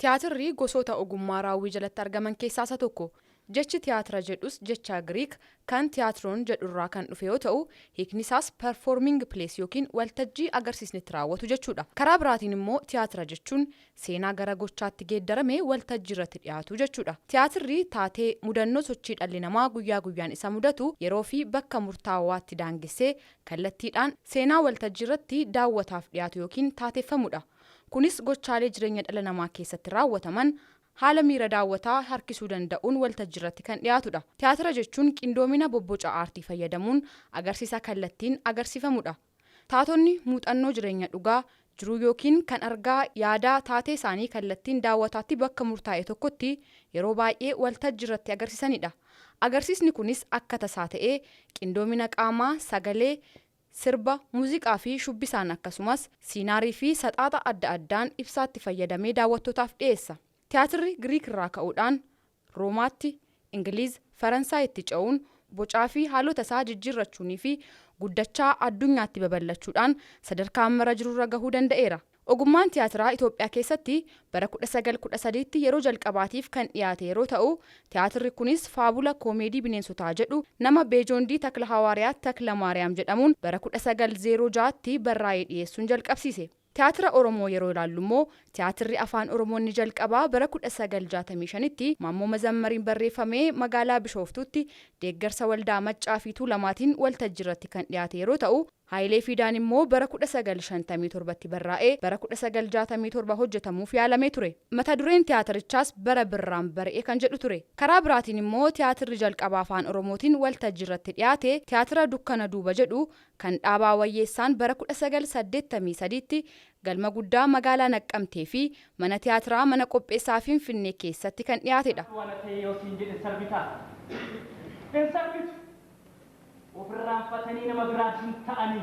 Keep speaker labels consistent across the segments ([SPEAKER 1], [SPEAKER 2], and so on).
[SPEAKER 1] Tiyaatirri gosoota ogummaa raawwii jalatti argaman keessaa isa tokko. Jechi tiyaatira jedhus jecha Giriik kan tiyaatiroon jedhurraa kan dhufe yoo ta'u, hiikni isaas performing place yookiin waltajjii agarsiisni itti raawwatu jechuudha. Karaa biraatiin immoo tiyaatira jechuun seenaa gara gochaatti geeddarame waltajjii irratti dhiyaatu jechuudha. Tiyaatirri taatee mudannoo sochii dhalli namaa guyyaa guyyaan isa mudatu yeroo fi bakka murtaawaatti daangessee kallattiidhaan seenaa waltajjii irratti daawwataaf dhiyaatu yookiin taateeffamudha. Kunis gochaalee jireenya dhala namaa keessatti raawwataman haala miira daawwataa harkisuu danda'uun waltajjii irratti kan dhiyaatudha. Tiyaatira jechuun qindoomina bobboca aartii fayyadamuun agarsiisa kallattiin agarsiifamudha. Taatonni muuxannoo jireenya dhugaa jiruu yookiin kan argaa yaadaa taatee isaanii kallattiin daawwataatti bakka murtaa'e tokkotti yeroo baay'ee waltajjii irratti agarsiisanidha. Agarsiisni kunis akka tasaa ta'ee qindoomina qaamaa, sagalee, sirba, muuziqaa fi shubbisaan akkasumas siinaarii fi saxaaxa adda addaan ibsaatti fayyadamee daawwattootaaf dhiyeessa. Tiyaatirri Giriik irraa ka'uudhaan Roomaatti, Ingiliiz, Faransaayitti ce'uun bocaa fi haalota isaa jijjiirrachuunii fi guddachaa addunyaatti babal'achuudhaan sadarkaa ammarra jirurra gahuu danda'eera. Ogummaan tiyaatiraa Itoophiyaa keessatti bara 1913tti yeroo jalqabaatiif kan dhiyaate yeroo ta'u, tiyaatirri kunis faabula koomeedii bineensotaa jedhu nama Beejoondii Takla Hawaariyaat Takla Maariyaam jedhamuun bara 1906tti barraa'ee dhiyeessuun jalqabsiise. Tiyaatira Oromoo yeroo ilaallu immoo tiyaatirri Afaan Oromoo inni jalqabaa bara 1965tti Maammoo Mazammariin barreeffamee magaalaa Bishooftuutti deeggarsa Waldaa Maccaa fi Tuulamaatiin waltajjii irratti kan dhiyaate yeroo ta'u, Haayilee Fiidaan immoo bara 1957tti barraa'ee bara 1967 hojjetamuuf yaalamee ture. Mata dureen tiyaatirichaas Bara Birraan Bari'e kan jedhu ture. Karaa biraatiin immoo tiyaatirri jalqabaa Afaan Oromootiin waltajjii irratti dhiyaate tiyaatira Dukkana Duuba jedhu kan Dhaabaa Wayyeessaan bara 1983tti galma guddaa magaalaa Naqqamtee fi mana tiyaatiraa mana qopheessaa Finfinnee keessatti kan dhiyaatedha.
[SPEAKER 2] Waan ta'e yoo siin jedhe sarbitaa? Hin sarbitu. Ofirraanfatanii nama biraa hin ta'anii.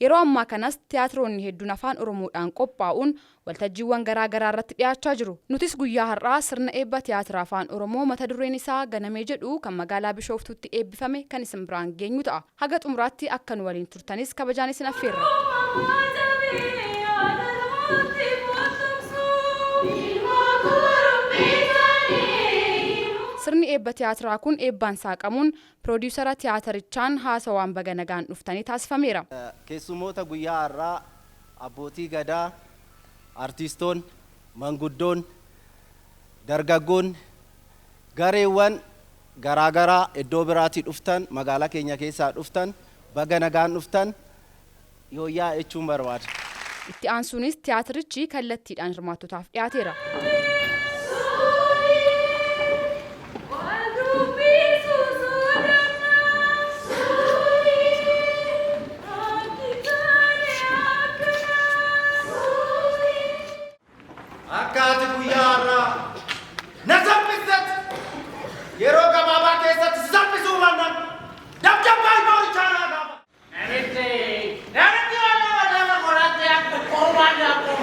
[SPEAKER 1] Yeroo ammaa kanas tiyaatiroonni hedduun Afaan Oromoodhaan qophaa'uun waltajjiiwwan garaa garaa irratti dhiyaachaa jiru. Nutis guyyaa har'aa sirna eebba tiyaatira Afaan Oromoo mata dureen isaa Ganamee jedhu kan magaalaa Bishooftuutti eebbifame kan isin biraan geenyu ta'a. Haga xumuraatti akka nu waliin turtanis kabajaan isin affeerra. Sirni eebba tiyaatiraa kun eebbaan saaqamuun piroodiyuusara tiyaatarichaan haasawaan baga nagaan dhuftanii taasifameera.
[SPEAKER 3] Keessummoota guyyaa har'aa, abbootii gadaa, artiistoonni, manguddoonni, dargaggoonni, gareewwan garaagaraa iddoo biraatii dhuftan, magaalaa keenya keessaa dhuftan, baga nagaan dhuftan yooyyaa jechuun barbaada.
[SPEAKER 1] Itti aansuunis tiyaatirichi kallattiidhaan hirmaattotaaf dhiyaateera.
[SPEAKER 3] Akka ati guyyaa har'aa na salphistetti yeroo gabaabaa keessatti si salphisuu baannaan dabdabbaa moorichaa naa gaafa.
[SPEAKER 2] Namichi namichi waan nama nama qoraatti akka qoomaa daakuu.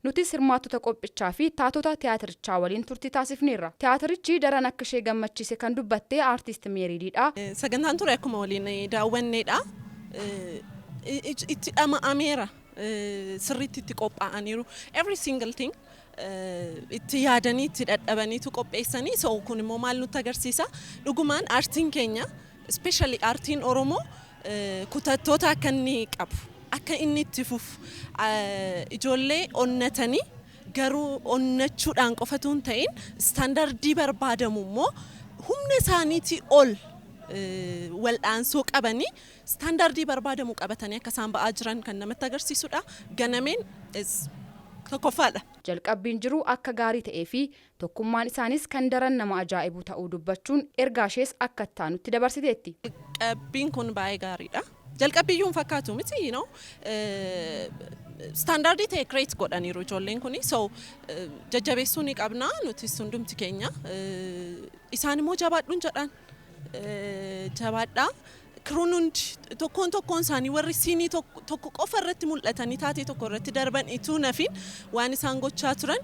[SPEAKER 1] Nutis hirmaattota qophichaa fi taatota tiyaatirichaa waliin turtii taasifneerra. Tiyaatirichi daran akka ishee gammachiise kan dubbatte Aartist Meerii Diidhaa,
[SPEAKER 4] Sagantaan ture akkuma waliin daawwanneedha. Itti dhama'ameera. Sirriitti itti qophaa'aniiru. Every single thing itti yaadanii itti dadhabaniitu qopheessanii. So kun immoo maal nutti agarsiisa? Dhugumaan aartiin keenya, especially aartiin Oromoo, kutattoota akka inni qabu, akka inni itti fufu, ijoollee onnatanii garuu onnachuudhaan qofatu hin ta'in standardii barbaadamu immoo humna isaaniitii ol wal'aansoo qabanii standardii barbaadamu qabatanii akka isaan ba'aa jiran kan namatti agarsiisudha. Ganameen tokkoffaadha.
[SPEAKER 1] Jalqabbiin jiru akka gaarii ta'ee fi tokkummaan isaanis kan daran nama ajaa'ibu ta'uu dubbachuun ergaa ishees akka itti aanutti dabarsiteetti.
[SPEAKER 4] Jalqabbiin kun baay'ee gaariidha. Jalqabbiyyuu hin fakkaatu miti. Standardii ta'e create godhaniiru ijoolleen kuni. So jajjabeessuu ni qabna nutis hundumti keenya. Isaan immoo jabaadhuun jedhan. Jabaadhaa. Crew'n hundi tokkoon tokkoon isaanii warri sceneii tokko qofa irratti mul'atanii taatee tokko irratti darban ituu nafin waan isaan gochaa turan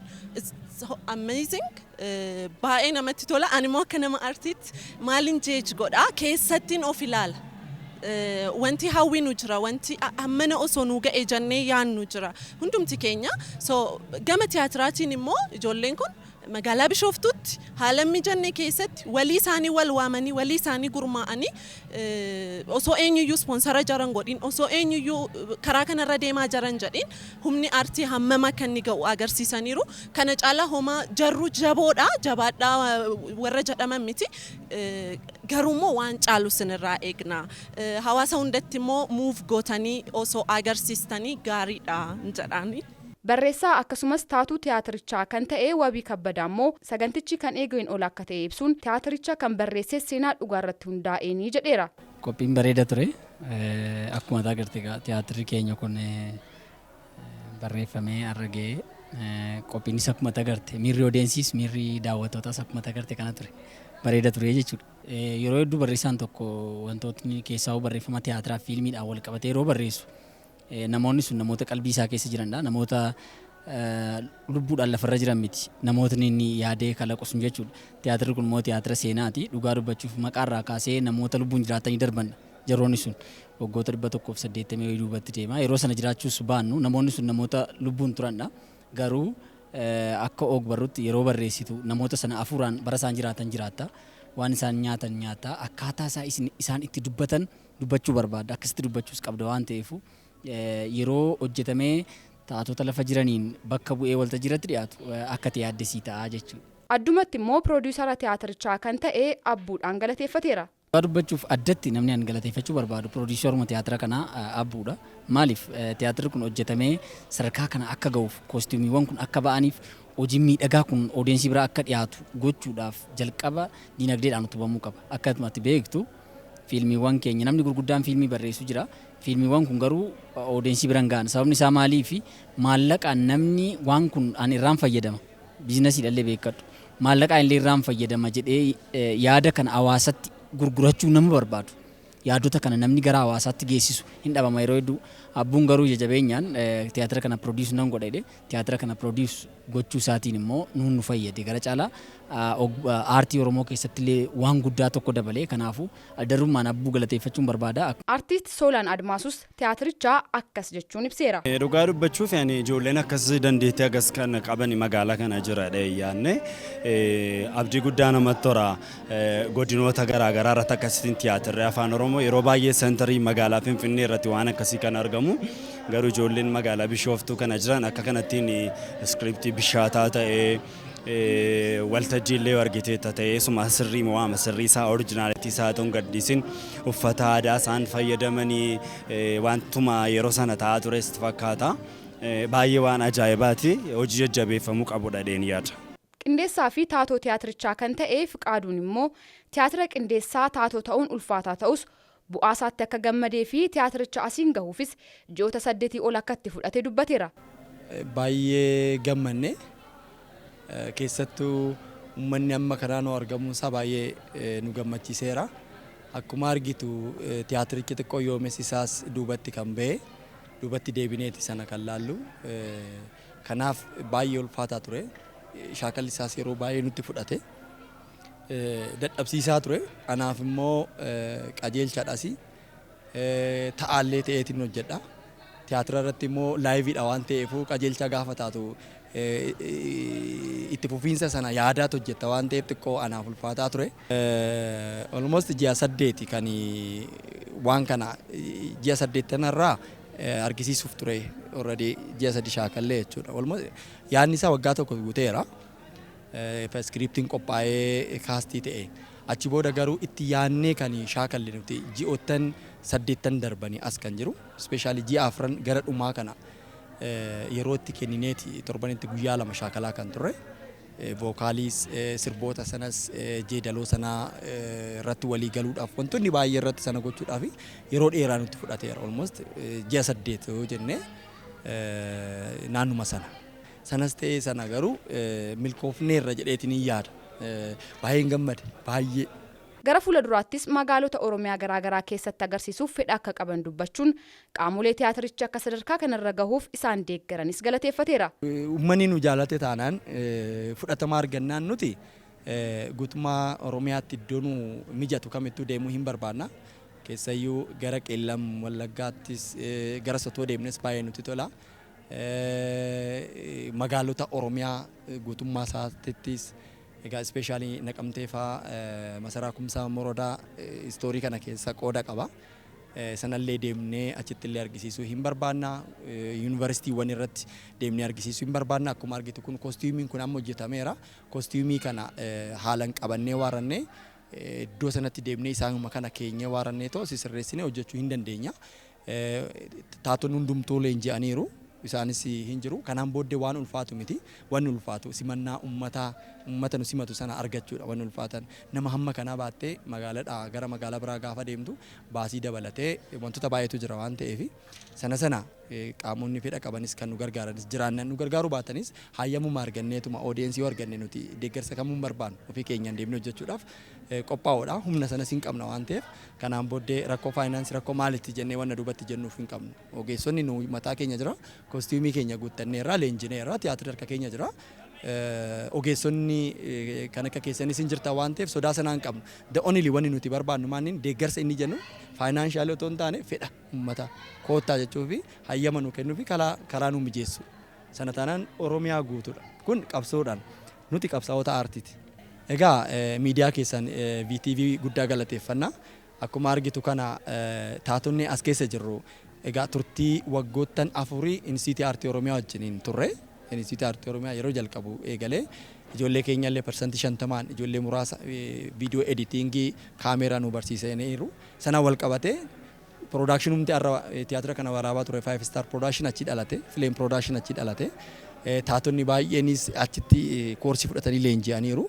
[SPEAKER 4] amazing, baay'ee namatti tola. Ani immoo akka nama artiitti maalin jeej godhaa keessattiin of ilaala. Wanti hawwinu jira, wanti hammana osoo nu ga'e jennee yaannu jira hundumti keenya. So gama tiyaatiraatiin immoo ijoolleen kun magaalaa Bishooftuutti haala mijanne keessatti walii isaanii wal waamanii, walii isaanii gurmaa'anii, osoo eenyuyyuu sponsor jaran godhin, osoo eenyuyyuu karaa kanarra deemaa jaran jedhin, humni aartii hammam akka inni ga'u agarsiisaniiru. Kana caalaa homaa jarru jaboodha, jabaadhaa warra jedhaman miti. Garuummoo waan caalu sinirraa eegna. Hawaasa hundatti immoo muuf gootanii osoo agarsiistanii gaariidha jedhaani.
[SPEAKER 1] Barreessaa akkasumas taatuu tiyaatirichaa kan ta'e Wabii Kabbadaa immoo sagantichi kan eegeen ol akka ta'e ibsuun, tiyaatiricha kan barreesse seenaa dhugaa irratti hundaa'eenii jedheera.
[SPEAKER 5] Qophiin bareeda ture. Akkuma agarte tiyaatirri keenya kun barreeffamee har'a ga'ee, qophiinis akkuma agarte, miirri audienceiis miirri daawwattootaas akkuma agarte kana ture. Bareeda ture jechuudha. Yeroo hedduu barreessaan tokko wantootni keessaa barreeffama tiyaatiraa fi fiilmiidhaan wal qabatee yeroo barreessu, namoonni sun namoota qalbii isaa keessa jiranidha. Namoota lubbuudhaan lafarra jiran miti. Namootni inni yaadee kalaqu sun jechuudha. Tiyaatirri kun immoo tiyaatira seenaati. Dhugaa dubbachuuf maqaarraa kaasee namoota lubbuun jiraatanii darbanidha. Jaroonni sun waggoota 180 wayii duubatti deema. Yeroo sana jiraachuus baannu, namoonni sun namoota lubbuun turanidha. Garuu akka og-barruutti yeroo barreessitu namoota sana hafuuraan bara isaan jiraatan jiraatta. Waan isaan nyaatan nyaata. Akkaataa isaan itti dubbatan dubbachuu barbaadda. Akkasitti dubbachuus qabda waan ta'eefu, yeroo hojjetamee taatota lafa jiraniin bakka bu'ee waltajjii irratti dhiyaatu akka ta'e yaaddesii ta'a jechuudha.
[SPEAKER 1] Addumatti immoo piroodiisara tiyaatirichaa kan ta'e Abbuudhaan galateeffateera.
[SPEAKER 5] Dhugaa dubbachuuf addatti namni an galateeffachuu barbaadu piroodiisaruma tiyaatira kanaa Abbuudha. Maaliif, tiyaatirri kun hojjetamee sadarkaa kana akka ga'uuf, koostiyuumiiwwan kun akka ba'aniif, hojiin miidhagaa kun audience biraa akka dhiyaatu gochuudhaaf jalqaba dinagdeedhaan utubamuu qaba. Akka ati beektu fiilmiiwwan keenya namni gurguddaan fiilmii barreessu jira. Fiilmiiwwan kun garuu audience bira hin ga'an. Sababni isaa maaliifi, maallaqaan namni waan kun an irraan fayyadama. Businessiidhaan beekadhu. Maallaqaan illee irraan fayyadama jedhee yaada kana hawaasatti gurgurachuu nama barbaadu. Yaadota kana namni gara hawaasaatti geessisu hin dhabama yeroo hedduu. Abbuun garuu ija jabeenyaan tiyaatira kana produce nan godha jedhee, tiyaatira kana produce gochuu isaatiin immoo nuun nu fayyade. Gara caalaa aartii Oromoo keessatti illee waan guddaa tokko dabalee, kanaafuu addarummaan Abbuu galateeffachuun barbaada.
[SPEAKER 1] Artiist Soolaan Admaasus tiyaatirichaa akkas jechuun ibseera.
[SPEAKER 6] Dhugaa dubbachuuf ani ijoolleen akkas dandeettii akkas kan qaban magaalaa kana jira yaanne abdii guddaa namatti tola. Godinoota garaa garaa irratti akkasittiin tiyaatirri afaan Oromoo yeroo baay'ee center magaalaa Finfinnee irratti waan akkasii kan argamu, garuu ijoolleen magaalaa Bishooftuu kana jiran akka kanattiin script bishaataa ta'ee, waltajjii illee argiteetta ta'ee, suma sirrii waama sirrii isaa originality isaa ta'uun gadhiisin, uffata aadaa isaan fayyadamanii wantuma yeroo sana ta'aa tures fakkaata. Baay'ee waan ajaa'ibaati, hojii jajjabeeffamuu qabudha dheen yaada.
[SPEAKER 1] Qindeessaa fi taatoo tiyaatirichaa kan ta'e Fiqaaduun immoo tiyaatira qindeessaa taatoo ta'uun ulfaataa ta'us, bu'aa isaatti akka gammadee fi tiyaatiricha asiin gahuufis ji'oota 8 ol akka itti fudhate dubbateera.
[SPEAKER 7] Baay'ee gammanne. Keessattuu uummanni amma kanaa nu argamuun isaa baay'ee nu gammachiiseera. Akkuma argitu tiyaatirichi xiqqoo yoomessi isaas duubatti kan ba'e, duubatti deebineeti sana kan laallu. Kanaaf baay'ee ulfaataa ture. Shaakalli isaas yeroo baay'ee nutti fudhate. Dadhabsiisaa ture. Anaaf immoo qajeelchadhas. Ta'aallee ta'eetiin hojjedha. Tiyaatira irratti immoo liveiidha waan ta'eef, qajeelcha gaafa taatu itti fufiinsa sana yaadaatu hojjetta waan ta'eef, xiqqoo anaaf ulfaataa ture. Almost ji'a 8 kan waan kana, ji'a saddeettanarraa argisiisuuf ture, already ji'a 3 shaakallee jechuudha. Almost yaadni isaa waggaa tokko guuteera. Scriptiin qophaa'ee cast ta'e. Achi booda garuu itti yaadnee kan shaakalle nuti ji'oottan 8 darbanii as kan jiru. Especially ji'a 4 gara dhumaa kana yeroo itti kennineeti torbanitti guyyaa 2 shaakalaa kan turre. Vocaliis, sirboota sanas, jeedaloo sanaa irratti walii galuudhaaf, wantoonni baay'ee irratti sana gochuudhaaf yeroo dheeraa nutti fudhateera. Almost ji'a 8 yoo jenne naannuma sana. Sanas ta'ee sana garuu milkoofneerra jedheetiin hin yaada. Baay'een gammade, baay'ee.
[SPEAKER 1] Gara fuula duraattis magaalota Oromiyaa garaagaraa keessatti agarsiisuuf fedha akka qaban dubbachuun, qaamolee tiyaatirichi akka sadarkaa kanarra gahuuf isaan deeggaranis galateeffateera.
[SPEAKER 7] Uummanni nu jaalate taanaan, fudhatama argannaan, nuti guutummaa Oromiyaatti iddoo nu mijatu kamittuu deemuu hin barbaanna. Keessayyuu gara Qeellam Wallaggaattis gara Sotoo deemnes baay'ee nutti tola. Magaalota Oromiyaa guutummaa isaattis, egaa especially Naqamtee fa'aa, masaraa Kumsaa Morodaa story kana keessa qooda qaba. Sanallee deemnee achitti illee argisiisuu hin barbaanna. Yuunivarsiitiiwwan irratti deemnee argisiisuu hin barbaanna. Akkuma argitu kun kostiimiin kun amma hojjetameera. Kostiimii kana haalan qabannee waarannee iddoo sanatti deemnee isaanuma kana keenyee waarannee too sirreessinee hojjechuu hin dandeenya. Taatonni hundumtuu leenji'aniiru. Isaanis hin jiru. Kanaan booddee waan ulfaatu miti. Wanni ulfaatu simannaa uummataa, uummata nu simatu sana argachuudha wanni ulfaatan. Nama hamma kanaa baattee magaalaadhaa gara magaalaa biraa gaafa deemtu baasii dabalatee wantoota baay'eetu jira waan ta'eef, sana qaamonni fedha qabanis kan nu gargaaranis jiraannan, nu gargaaruu baatanis, hayyamuma arganneetuma audience yoo arganne nuti deeggarsa kamuu hin barbaannu, ofii keenyaan deemnee hojjechuudhaaf qophaa'oodha. Humna sanas hin qabna waan ta'eef, kanaan booddee rakkoo faayinaansii, rakkoo maalitti jennee wanna duubatti jennuuf hin qabnu. Ogeessonni nu mataa keenya jira, kostiimii keenya guuttanneerra, leenjineerra, tiyaatira harka keenya jira. Ogeessonni kan akka keessanis hin jirta waan ta'eef sodaa sanaa hin qabnu. The only wanni nuti barbaannu maannin deeggarsa inni jennu financial otoo hin taane fedha uummata koottaa jechuu fi hayyama nu kennuu fi karaa nu mijeessu. Sana taanaan Oromiyaa guutuudha. Kun qabsoodhaan nuti qabsaa'ota aartiiti. Egaa miidiyaa keessan VTV guddaa galateeffanna. Akkuma argitu kana taatonni as keessa jirru egaa turtii waggoottan 4 Inisiitii Aartii Oromiyaa wajjiniin turre. Inisiitii Aartii Oromiyaa yeroo jalqabu eegalee ijoollee keenyallee 50%n ijoollee muraasa video editing, kaameeraa nu barsiisaniiru. Sana wal qabatee production umti har'a tiyaatira kana waraabaa ture, Five Star Production, achi dhalate, Film Production achi dhalate. Taatonni baay'eenis achitti koorsii fudhatanii leenji'aniiru.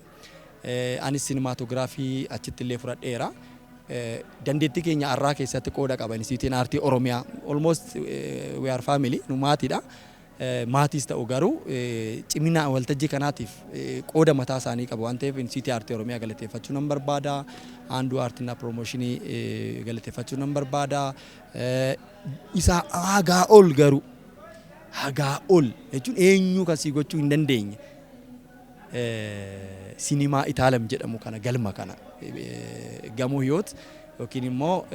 [SPEAKER 7] Anis cinematography achitti illee fudhadheera. Dandeettii keenya har'aa keessatti qooda qaba Inisiitiin Aartii Oromiyaa. Almost we are family, nu maatiidha. Maatiis ta'u garuu cimina waltajjii kanaatiif qooda mataa isaanii qabu waan ta'eef Inisiitii Aartii Oromiyaa galateeffachuu nan barbaada. Aanduu Aartii Promotion galateeffachuu nan barbaada. Isaa hagaa ol garuu, hagaa ol jechuun eenyu kasii gochuu hin dandeenye, Sinimaa Itaalam jedhamu kana, galma kana, gamoo Hiyoot yookiin immoo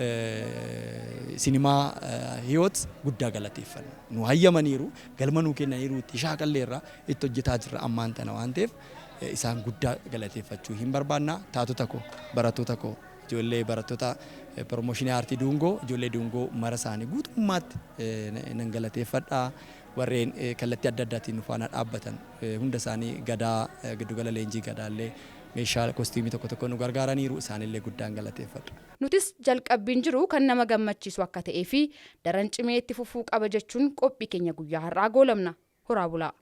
[SPEAKER 7] sinimaa Hiyoot guddaa galateeffanna. Nu hayyamaniiru, galma nuu kennaniiru, itti shaakalleerra, itti hojjetaa jirra ammaan tana waan ta'eef isaan guddaa galateeffachuu hin barbaanna. Taatota koo, barattoota koo, ijoollee barattoota promotion aartii Dungoo, ijoollee Dungoo mara isaanii guutummaatti nan galateeffadha. Warreen kallattii adda addaatiin nu faana dhaabbatan hunda isaanii, gadaa giddugala leenjii gadaallee meeshaa kostiimii tokko tokko nu gargaaraniiru, isaanillee guddaan galateeffadha.
[SPEAKER 1] Nutis jalqabbiin jiru kan nama gammachiisu akka ta'ee fi daran cimee itti fufuu qaba jechuun qophii keenya guyyaa har'aa goolamna. Horaa bulaa.